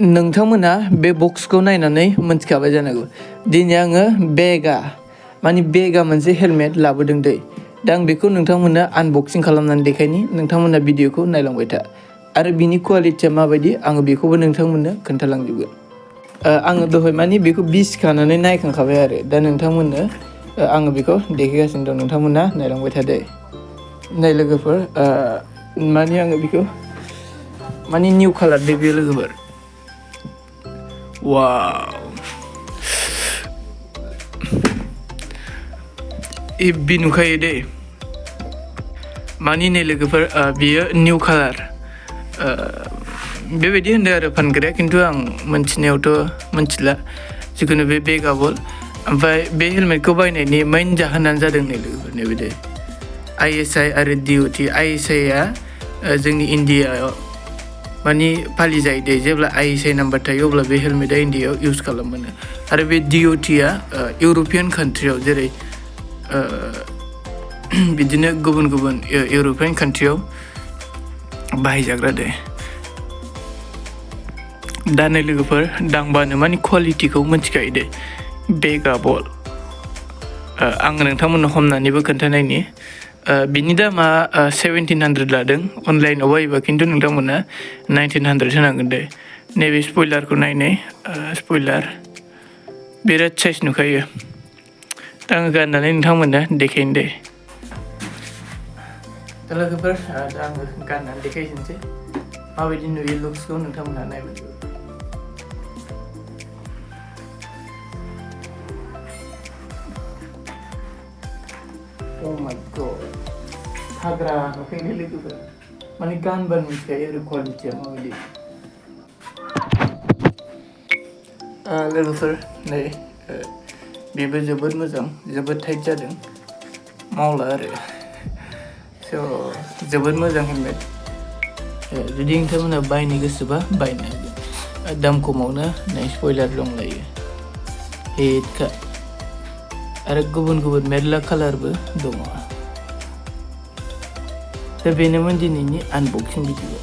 नोंथांमोना बे बक्सखौ नायनानै मोनथिखाबाय जानांगौ दिनै आङो बेगा माने बेगा मोनसे हेलमेट लाबोदों दै दा आं बेखौ नोंथांमोननो आनबक्सिं खालामनानै देखायनि नोंथांमोना भिडिअखौ नायलांबाय था आरो बिनि क्वालिटिया माबायदि आङो बेखौबो नोंथांमोननो खोन्थालांजोबगोन आङो दहाय माने बेखौ बिसिखानानै नायखांखाबाय आरो दा नोंथांमोननो आङो बेखौ देखायगासिनो दं नोंथांमोना नायलांबाय था दे नाय लोगोफोर माने आङो बेखौ माने निउ कालार दे बे लोगोफोर वाव इब्बि नुखायो दे माने नै लोगोफोर बियो निउ कालार बेबायदि होनदों आरो फानग्राया खिन्थु आं मोनथिनायावथ' मोनथिला जिखुनु बे बेगा बल ओमफ्राय बे हेलमेटखौ बायनायनि मेइन जाहोनानो जादों नै लोगोफोर नैबे ISI आरो DOT ISI आ जोंनि इण्डियायाव माने फालिजायो दे जेब्ला ISI नाम्बार थायो अब्ला बे हेलमेटआ इण्डियायाव इउज खालामो आरो बे DOT आ इउर'पियान कान्ट्रियाव जेरै बिदिनो गुबुन गुबुन इउर'पियान कान्ट्रियाव बाहायजाग्रा दे दा नै लोगोफोर दांबानो माने क्वालिटिखौ मिथिखायो दे बेगा बल आङो नोंथांमोननो हमनानैबो खोन्थानायनि बिनि दामा 1700 लादों अनलाइनाव बायोबा खिन्थु नोंथांमोना 1900 होनांगोन दे नैबे स्पयलारखौ नायनाय स्पयलार बिराद साइज नुखायो दा आङो गाननानै नोंथांमोननो देखायनो दे दा लोगोफोर दा आङो गाननानै देखायफिनसै माबायदि नुयो लुक्सखौ नोंथांमोनहा नायबाय Oh my god हाग्रा नुखायो लोगोफोर माने गानबानो मिथिखायो आरो क्वालिटिया माबायदि लोगोफोर नै बेबो जोबोद मोजां जोबोद टाइट जादों मावला आरो स' जोबोद मोजां हेलमेट जुदि नोंथांमोना बायनो गोसोबा बायनो हागोन दाम खमावनो नै स्पयलार दंलायो हेडखा आरो गुबुन गुबुन मेरला कालारबो दङ दा बेनोमोन दिनैनि आनबक्सिं भिडिअ